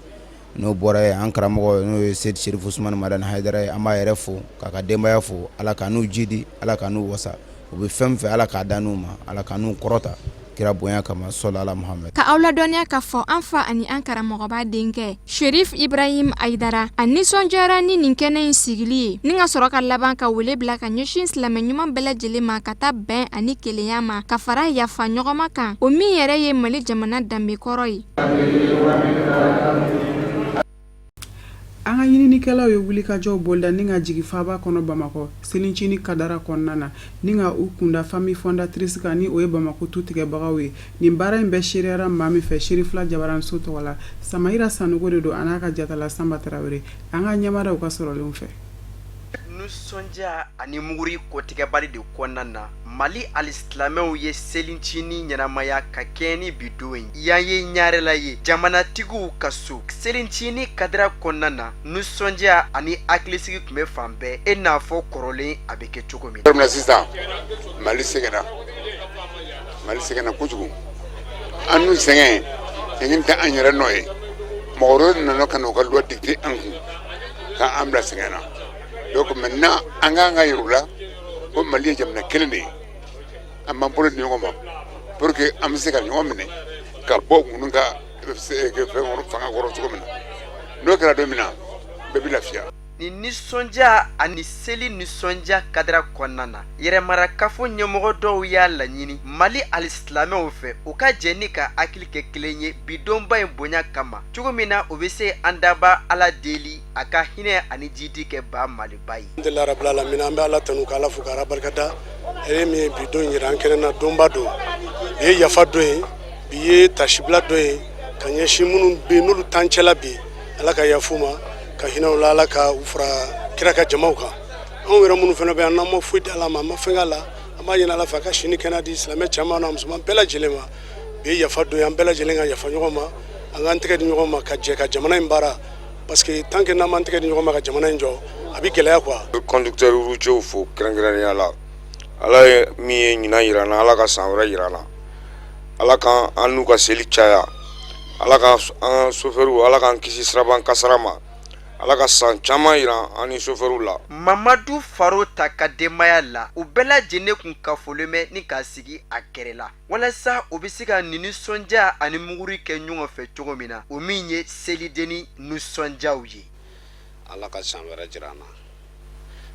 N'o bɔra yen, an karamɔgɔ, n'o ye Seyidi Serifu Usumani Madani Hayidara ye, an b'a yɛrɛ fo k'a ka denbaya fo. Ala ka n'u jidi, Ala ka n'u wasa. U bɛ fɛn fɛ, Ala k'a d'an n'u ma, Ala ka n'u kɔrɔta kira bonya kama, sɔli ala Muhamad. Ka aw ladɔnniya k'a fɔ an fa ani an karamɔgɔba denkɛ Sherif Ibrahim Hayidara, a nisɔndiyara ni nin kɛnɛ in sigili ye, ni ka sɔrɔ ka laban ka wele bila ka ɲɛsin silamɛ ɲuman bɛɛ lajɛlen ma ka taa bɛn ani kelenya ma, ka fara yafa ɲɔgɔnma kan, o min yɛrɛ ye Mali jamana danbe kɔrɔ ye. An ka ɲininikɛlaw ye wulikajɔw boloda ni ka jigin faaba kɔnɔ Bamakɔ selincinin kadara kɔnɔna na, ni ka u kunda famille fondatrice kan, ni o ye Bamakɔ tu tigɛbagaw ye. Nin baara in bɛɛ seereyara maa min fɛ Serifila jabaraniso tɔgɔ la, Samayira Sanogo de don, a n'a ka jatala Sanba Tarawele. An ka ɲɛmada u ka sɔrɔlenw fɛ. Nisɔndiya ani muguri kɔtigɛbali de kɔnɔna na, Mali alisilamɛw ye selincinin ɲɛnamaya ka kɛɲɛ ni bi don ye. Yan ye ɲarela ye, jamanatigiw ka so. Selincinin kadira kɔnɔna na, nisɔndiya ani hakilisigi tun bɛ fan bɛɛ, i n'a fɔ kɔrɔlen a bɛ kɛ cogo min na. Sisan Mali sɛgɛnna, Mali sɛgɛnna kojugu. An n'u sɛgɛn sɛgɛn tɛ an yɛrɛ nɔ ye. Mɔgɔ wɛrɛw nana ka na u ka loi dicter an kun k'an bila sɛgɛn na. Donc maintenant an k'an ka yir'u la ko Mali ye jamana kelen de ye. An b'an bolo di ɲɔgɔn ma pour que an bɛ se ka ɲɔgɔn minɛ ka bɔ ninnu ka fɛn fanga kɔrɔ cogo min na. N'o kɛra don min na, bɛɛ bɛ lafiya. Nin nisɔndiya ani seli nisɔndiya kadira kɔnɔna na, yɛrɛmarakafo ɲɛmɔgɔ dɔw y'a laɲini Mali alisilamɛw fɛ, u ka jɛ ni ka hakili kɛ kelen ye bidonba in bonya kama, cogo min na u bɛ se an daba Ala deli a ka hinɛ ani jidi kɛ ba Maliba ye. Alhamdulilahi rabil alamina, an bɛ Ala tanu, ka Ala fo, ka Ala barikada e min ye bi don jira an kɛnɛ na. Donba don, bi ye yafa don ye, bi ye tasibila don ye ka ɲɛsin minnu bɛ yen n'olu t'an cɛla bi. Ala ka yafa u ma, ka hinɛ u la, Ala ka u fara kira ka jamaw kan. Anw yɛrɛ minnu fana bɛ yan, n'an ma foyi di Ala ma, an ma fɛn k'a la, an b'a ɲini Ala fɛ a ka si ni kɛnɛya di silamɛ cɛman n'a musoman bɛɛ lajɛlen ma. Bi ye yafa don ye, an bɛɛ lajɛlen ka yafa ɲɔgɔn ma, an k'an tɛgɛ di ɲɔgɔn ma ka jɛ ka jamana in baara, parce que tant que n'an m'an tɛgɛ di ɲɔgɔn ma ka jamana in jɔ, a bɛ gɛlɛya quoi. Conducteur routier fo kɛrɛnkɛrɛnnenya la. Ala ye min ye ɲinan jira an na, Ala ka san wɛrɛ jira an na. Ala ka an n'u ka seli caya. Ala ka an sofɛriw, Ala k'an kisi siraban kasara ma. Ala ka san caman jira an ni sofɛriw la. Mamadu Faro ta ka denbaya la, u bɛɛ lajɛlen kun kafolen bɛ ni ka sigi a kɛrɛ la, walasa u bɛ se ka nin nisɔndiya ani muguri kɛ ɲɔgɔn fɛ cogo min na, o min ye selidenni nisɔndiyaw ye. Ala ka san wɛrɛ jira an na,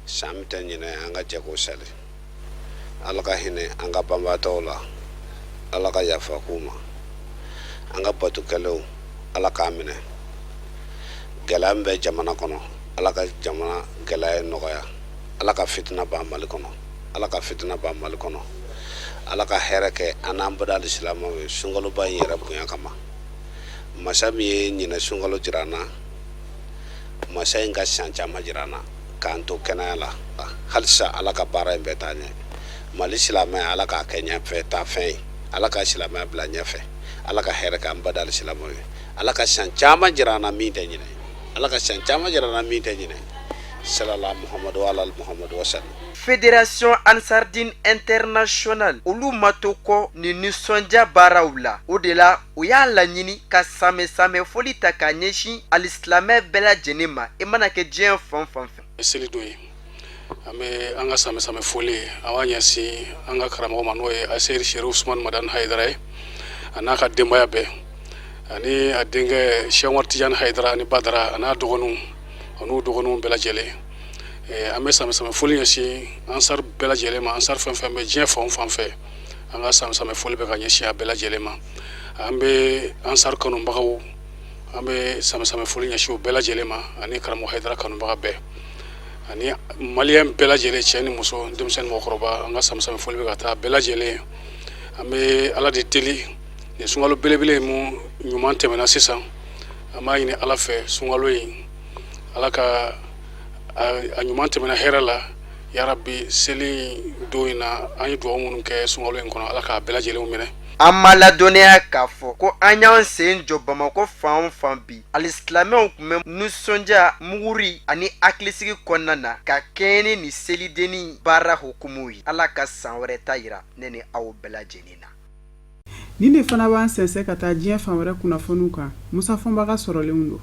san min tɛ ɲinɛ, an ka jɛ k'o seli. Ala ka hinɛ an ka banbaatɔw la, Ala ka yafa k'u ma. An ka bato kɛlenw, Ala k'a minɛ. Gɛlɛya min bɛ jamana kɔnɔ, Ala ka jamana gɛlɛya nɔgɔya. Ala ka fitina ban Mali kɔnɔ, Ala ka fitina ban Mali kɔnɔ. Ala ka hɛrɛ kɛ an n'an bada alisilamɛw ye sunkaloba in yɛrɛ bonya kama. Masa min ye ɲinɛ sunkalo jira an na, masa in ka san caman jira an na k'an to kɛnɛya la halisa. Ala ka baara in bɛɛ taa ɲɛ. Mali silamɛya, Ala k'a kɛ ɲɛfɛ taa fɛn ye. Ala ka silamɛya bila ɲɛfɛ. Ala ka hɛrɛ k'an bada alisilamɛw ye. Ala ka san caman jira an na min tɛ ɲinɛ. Ala ka san caman jira an na min tɛ ɲinɛ. Salala Muhamadu wa ala ali Muhamadu wa salim. Fédération Ansardine Internationale olu ma to kɔ nin nisɔndiya baaraw la. O de la, u y'a laɲini ka sanbɛ-sanbɛ foli ta k'a ɲɛsin alisilamɛ bɛɛ lajɛlen ma, i mana kɛ diɲɛ fan o fan fɛ. Seli don ye, an bɛ an ka sanbɛ-sanbɛ foli an b'a ɲɛsin an ka karamɔgɔ ma, n'o ye Aseyidi Serifu Usumani Madani Hayidara ye, a n'a ka denbaya bɛɛ, ani a denkɛ Sɛki Umaru Tijani Hayidara ani Badara, a n'a dɔgɔninw an'u dɔgɔninw bɛɛ lajɛlen. An bɛ sanbɛ-sanbɛ foli ɲɛsin ansar bɛɛ lajɛlen ma, ansar fɛn fɛn bɛ diɲɛ fan o fan fɛ, an ka sanbɛ-sanbɛ foli bɛ ka ɲɛsin a bɛɛ lajɛlen ma. An bɛ ansar kanubagaw, an bɛ sanbɛ-sanbɛ foli ɲɛsin u bɛɛ lajɛlen ma, ani karamɔgɔ Hayidara kanubaga bɛɛ, ani maliyɛn bɛɛ lajɛlen, cɛ ni muso, denmisɛn ni mɔgɔkɔrɔba, an ka sanbɛ-sanbɛ foli bɛ ka taa bɛɛ lajɛlen. An bɛ Ala de deli nin sunkalo belebele mun ɲuman tɛmɛna sisan, an b'a ɲini Ala fɛ sunkalo in, Ala ka a ɲuman tɛmɛna hɛrɛ la yarabi. Seli don in na, an ye dugawu minnu kɛ sunkalo in kɔnɔ, Ala k'a bɛɛ lajɛlen minɛ. An ma ladɔnniya k'a fɔ ko an y'an sen jɔ Bamakɔ fan o fan bi, alisilamɛw tun bɛ nisɔndiya, muguri ani hakilisigi kɔnɔna na ka kɛɲɛ ni nin selidenni baara hukumu ye. Ala ka san wɛrɛ ta yira ne ni aw bɛɛ lajɛlen na. Nin de fana b'an sɛnsɛn ka taa diɲɛ fan wɛrɛ kunnafoniw kan. Musa Fɔnba ka sɔrɔlenw don.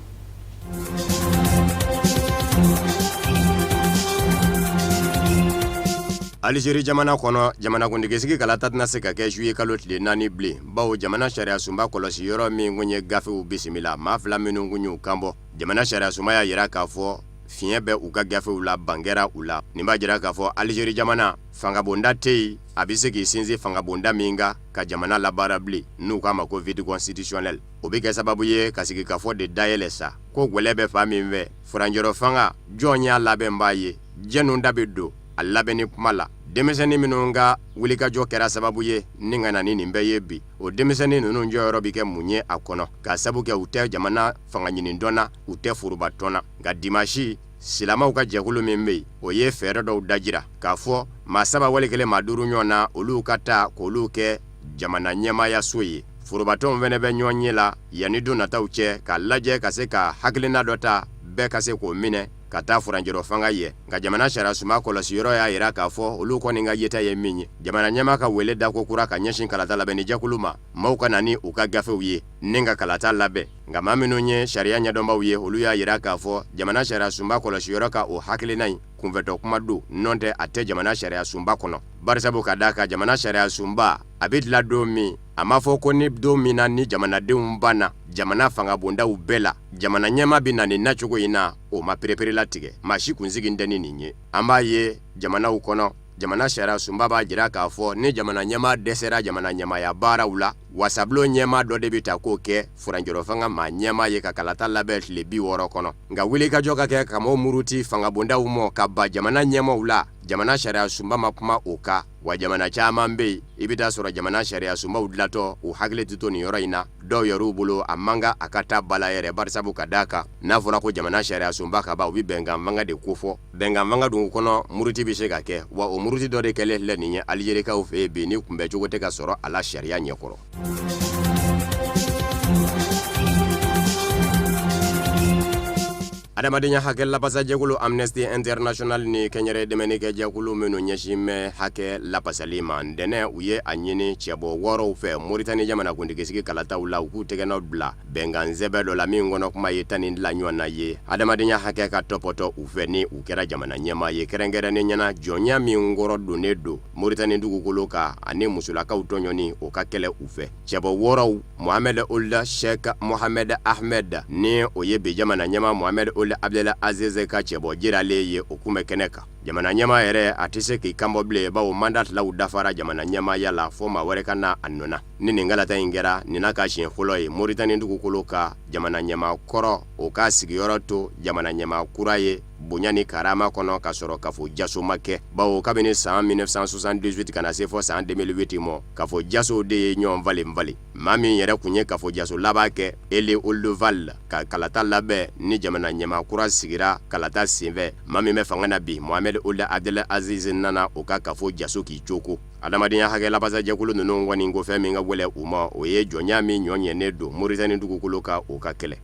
Alizeri jamana kɔnɔ, jamanakuntigisigi kalata tɛna se ka kɛ juillet kalo tile 4 bilen, bawo jamana sariyasunba kɔlɔsi yɔrɔ min kun ye gafew bisimila, maa fila minnu kun y'u kanbɔ, jamana sariyasunba y'a jira k'a fɔ fiɲɛ bɛ u ka gafew la, ban kɛra u la. Nin b'a jira k'a fɔ Alizeri jamana fangabonda tɛ yen a bɛ se k'i sinsin fangabonda min kan ka jamana labaara bilen, n'u k'a ma ko vide constitutionnel. O bɛ kɛ sababu ye ka sigikafɔ de dayɛlɛ sa ko gwɛlɛ bɛ fan min fɛ, furancɛrɔ fanga jɔn y'a labɛnbaa ye, jɛnnu da bɛ don a labɛnni kuma la. Denmisɛnnin minnu ka wulikajɔ kɛra sababu ye ni ka na ni nin bɛɛ ye bi, o denmisɛnnin ninnu jɔyɔrɔ bɛ kɛ mun ye a kɔnɔ, k'a sabu kɛ u tɛ jamana fanga ɲini dɔn na, u tɛ foroba tɔn na. Nka dimasi, silamɛw ka jɛkulu min bɛ yen, o ye fɛɛrɛ dɔw dajira k'a fɔ maa saba wali kelen maa duuru ɲɔgɔn na, olu ka taa k'olu kɛ jamana ɲɛmaayaso ye. Forobatɔnw fana bɛ ɲɔgɔn ye la yanni don nataw cɛ k'a lajɛ ka se ka hakilina dɔ ta, bɛɛ ka se k'o minɛ ka taa furancɛrɔ fanga ye. Nka jamana sariyasunba kɔlɔsiyɔrɔ y'a jira k'a fɔ olu kɔni ka yeta ye min ye, jamana ɲɛmaa ka wele da ko kura ka ɲɛsin kalata labɛnni jɛkulu ma, maaw ka na ni u ka gafew ye ni ka kalata labɛn. Nka maa minnu ye sariya ɲɛdɔnbaw ye, olu y'a jira k'a fɔ jamana sariyasunba kɔlɔsiyɔrɔ ka o hakilina in kunfɛtɔ kuma don, nɔntɛ a tɛ jamana sariyasunba kɔnɔ, barisabu ka d'a kan jamana sariyasunba a bɛ dilan don min, a ma fɔ ko ni don min na ni jamanadenw banna jamana fangabondaw bɛɛ la, jamana ɲɛmaa bɛ na nin nacogo in na, o ma pereperelatigɛ. Maa si kunsigi tɛ ni nin ye. An b'a ye jamanaw kɔnɔ, jamana sariyasunba b'a jira k'a fɔ ni jamana ɲɛmaa dɛsɛra jamana ɲɛmaaya baaraw la, wasabulon ɲɛmaa dɔ de bɛ ta k'o kɛ furancɛrɔ fanga maa ɲɛmaa ye ka kalata labɛn tile 60 kɔnɔ. Nka wulikajɔ ka kɛ ka maaw muruti fangabondaw mɔ ka ban jamana ɲɛmaaw la, jamana sariyasunba ma kuma o kan. Wa jamana caman bɛ yen, i bɛ taa sɔrɔ jamana sariyasunbaw dilatɔ, u hakili tɛ to nin yɔrɔ in na. Dɔw yɛrɛw bolo, a man kan a ka taa ba la yɛrɛ, barisabu ka d'a kan n'a fɔra ko jamana sariyasunba ka ban, u bɛ bɛnkan fanga de kofɔ. Bɛnkan fanga dun kɔnɔ, muruti bɛ se ka kɛ. Wa o muruti dɔ de kɛlen filɛ nin ye Alizerikaw fɛ yen bi, ni kunbɛncogo tɛ ka sɔrɔ a la sariya ɲɛkɔrɔ. Adamadenya hakɛ lapasajɛkulu Amnesty International ni kɛnyɛrɛ dɛmɛnikɛ jɛkulu minnu ɲɛsin bɛ hakɛ lapasali ma, ntɛnɛn u ye a ɲini cɛbɔ wɔɔrɔw fɛ Moritani jamanakuntigisigi kalataw la, u k'u tɛgɛnɔ bila bɛnkan sɛbɛn dɔ la min kɔnɔ kuma ye 12 ɲɔgɔn na ye adamadenya hakɛ ka tɔpɔtɔ u fɛ ni u kɛra jamana ɲɛmaa ye, kɛrɛnkɛrɛnnenya na jɔnya min kɔrɔ donnen don Moritani dugukolo kan ani musolakaw tɔɲɔni, o ka kɛlɛ u fɛ. Cɛbɔ wɔɔrɔw Mohamed Ould Cheikh Mohamed Ahmed, ni o ye bi jamana ɲɛmaa Mohamed Ould Abdel Aziz ka cɛbɔ jiralen ye, o kun bɛ kɛnɛ kan. Jamana ɲɛmaa yɛrɛ a tɛ se k'i kanbɔ bilen, bawo mandat tilaw dafara jamana ɲɛmaaya la, fo maa wɛrɛ ka na a nɔ na. Ni nin kalata in kɛra, nin n'a ka siɲɛ fɔlɔ ye Moritani dugukolo kan, jamana ɲɛmaa kɔrɔ o ka sigiyɔrɔ to jamana ɲɛmaa kura ye bonya ni karama kɔnɔ, ka sɔrɔ kafo jaso ma kɛ, bawo kabini san 1978 ka na se fɔ san 2008 mɔ, kafo jasow de ye ɲɔgɔn falen falen. Maa min yɛrɛ kun ye kafo jaso laban kɛ, Ely Ould Vall, ka kalata labɛn ni jamana ɲɛmaa kura sigira kalata senfɛ, maa min bɛ fanga na bi, Mohamed Ould Abdel Aziz, nana o ka kafo jaso k'i coko. Adamadenya hakɛ lapasajɛkulu ninnu kɔni ko fɛn min ka gɛlɛn u ma, o ye jɔnya min ɲɔ ɲɛnen don Moritani dugukolo kan, o ka kɛlɛ.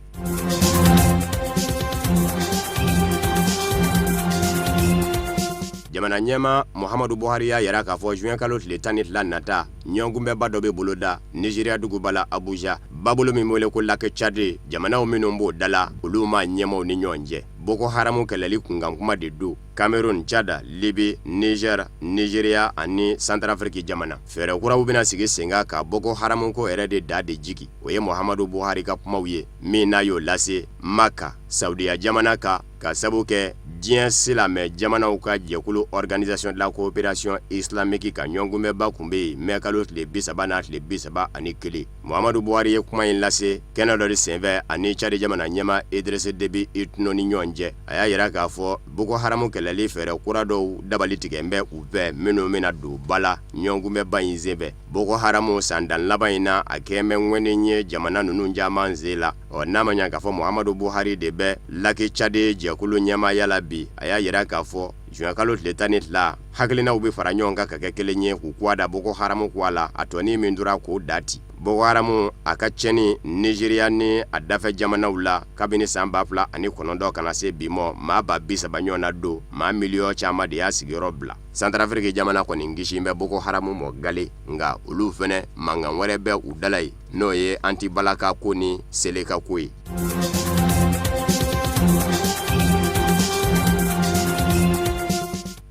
Jamana ɲɛmaa Muhamadu Buhari y'a yira k'a fɔ juin kalo tile 12 nata, ɲɔgɔnkunbɛnba dɔ bɛ boloda Nigeria duguba la Abuja, babolo min bɛ wele ko Lac Tchad, jamanaw minnu b'o da la, olu maa ɲɛmaaw ni ɲɔgɔn cɛ. Boko Haram kɛlɛli kunkankuma de don Cameroun, Tchad, Libye, Niger, Nigeria ani Centrafrique jamana. Fɛɛrɛ kuraw bɛna sigi sen kan ka Boko Haram ko yɛrɛ de da de jigi. O ye Muhamadu Buhari ka kumaw ye min n'a y'o lase Maka, Saudiya jamana kan, ka sabu kɛ diɲɛ silamɛ jamanaw ka jɛkulu Organisation de la coopération islamique ka ɲɔgɔnkunbɛnba tun bɛ yen mai kalo tile 30 n'a tile 31. Muhamadu Buhari ye kuma in lase kɛnɛ dɔ de senfɛ ani Tchad jamana ɲɛmaa Idriss Déby Itno ni ɲɔgɔn cɛ. A y'a yira k'a fɔ Boko Haram kɛlɛli fɛɛrɛ kura dɔw dabali tigɛ bɛ u fɛ minnu bɛna don ba la ɲɔgɔnkunbɛnba in senfɛ. Boko Haram san tan laban in na, a kɛlen bɛ ŋɛni ye jamana ninnu caman sen la. Ɔ n'a ma ɲa k'a fɔ Muhamadu Buhari de bɛ Lac Tchad jɛkulu ɲɛmaaya la bi, a y'a yira k'a fɔ juin kalo tile 12 hakilinaw bɛ fara ɲɔgɔn kan ka kɛ kelen ye k'u kuwa da Boko Haram kuwa la, a tɔnin min tora k'o da ti. Boko Haram a ka tiɲɛni Nigeria ni a dafɛ jamanaw la kabini san 2009 ka na se bi mɔ, maa 30 000 ɲɔgɔnna don, maa miliyɔn caman de y'a sigiyɔrɔ bila. Centrafrique jamana kɔni kisi bɛ Boko Haram mɔ gale, nka olu fana mankan wɛrɛ bɛ u da la yen, n'o ye anti-balaka ko ni Seleka ko ye.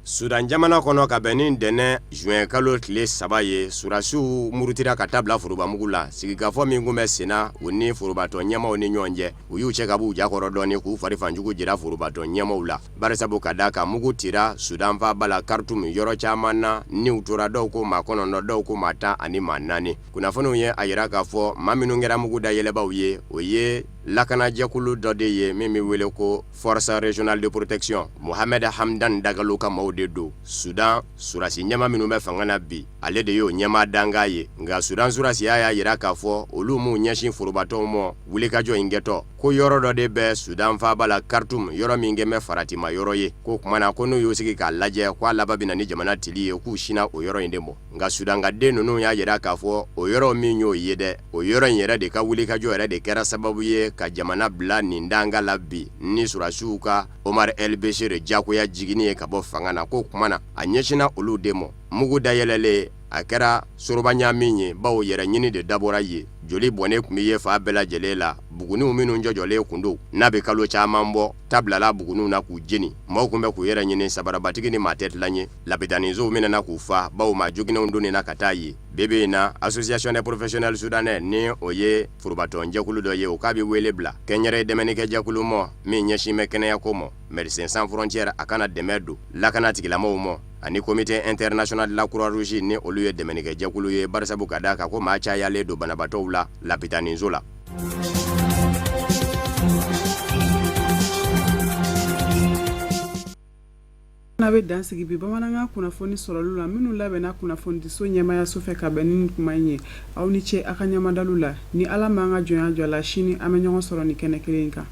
Sudan jamana kɔnɔ ka bɛn ni ntɛnɛn juin kalo tile 3 ye, sɔrɔdasiw murutira ka taa bila forobamugu la. Sigikafɔ min tun bɛ senna u ni forobatɔn ɲɛmaaw ni ɲɔgɔn cɛ, u y'u cɛ ka b'u ja kɔrɔ dɔɔnin k'u fari fanjugu jira forobatɔn ɲɛmaaw la. Barisabu ka d'a kan mugu cira Sudan faaba la Khartoum yɔrɔ caman na, niw tora dɔw ko maa 9, dɔw ko maa 14 ani maa 4. Kunnafoniw ye a yira k'a fɔ maa minnu kɛra mugu dayɛlɛbaw ye, o ye lakanajɛkulu dɔ de ye min bɛ wele ko Force régionale de protection Mohamed Hamdan Dagalo ka maaw de don. Sudan sɔrɔdasi ɲɛmaa minnu bɛ fanga na bi, ale de y'o ɲɛmaa dankan ye. Nka Sudan sɔrɔdasiya y'a yira k'a fɔ olu m'u ɲɛsin forobatɔnw ma wulikajɔ in kɛtɔ, ko yɔrɔ dɔ de bɛ Sudan faaba la Khartoum, yɔrɔ min kɛlen bɛ faratima yɔrɔ ye, k'o tuma na ko n'u y'u sigi k'a lajɛ k'a laban bɛ na ni jamana cili ye, k'u sinna o yɔrɔ in de ma. Nka Sudankaden ninnu y'a yira k'a fɔ o yɔrɔ min y'o ye dɛ, o yɔrɔ in yɛrɛ de ka wulikajɔ yɛrɛ de kɛra sababu ye ka jamana bila nin danga la bi ni sɔrɔdasiw ka Omar El Bechir jagoya jiginni ye ka bɔ fanga na. K'o tuma na a ɲɛsinna olu de ma. Mugu dayɛlɛlen a kɛra soroba ɲaami ye, bawo yɛrɛ ɲini de dabɔra yen. Joli bɔnnen tun bɛ ye fan bɛɛ lajɛlen la. Buguniw minnu jɔjɔlen tun don n'a bɛ kalo caman bɔ, ta bilala buguniw na k'u jeni. Maaw tun bɛ k'u yɛrɛ ɲini, sabarabatigi ni maa tɛ tilan ye. Lapitanisow minɛna k'u fa, bawo maa joginnenw donna ka taa yen. Bi bi in na, Association des professionnels soudanais ni o ye forobatɔnjɛkulu dɔ ye, o k'a bɛ wele bila kɛnyɛrɛye dɛmɛnikɛjɛkulu ma min ɲɛsin bɛ kɛnɛyako ma, Médecins sans frontières, a ka na dɛmɛ don lakana tigilamɔgɔw ma, ani Comité international de la Croix Rouge ni olu ye dɛmɛnikɛjɛkulu ye, barisabu ka d'a kan ko maa cayalen don banabaatɔw la lapitaniso la. N'a bɛ dan sigi bi bamanankan kunnafoni sɔrɔli la minnu labɛnna kunnafonidiso ɲɛmaayaso fɛ ka bɛn ni kuma in ye. Aw ni ce aw ka ɲɛmadalu la. Ni Ala m'an ka jɔnya jɔ la, sini an bɛ ɲɔgɔn sɔrɔ nin kɛnɛ kelen in kan.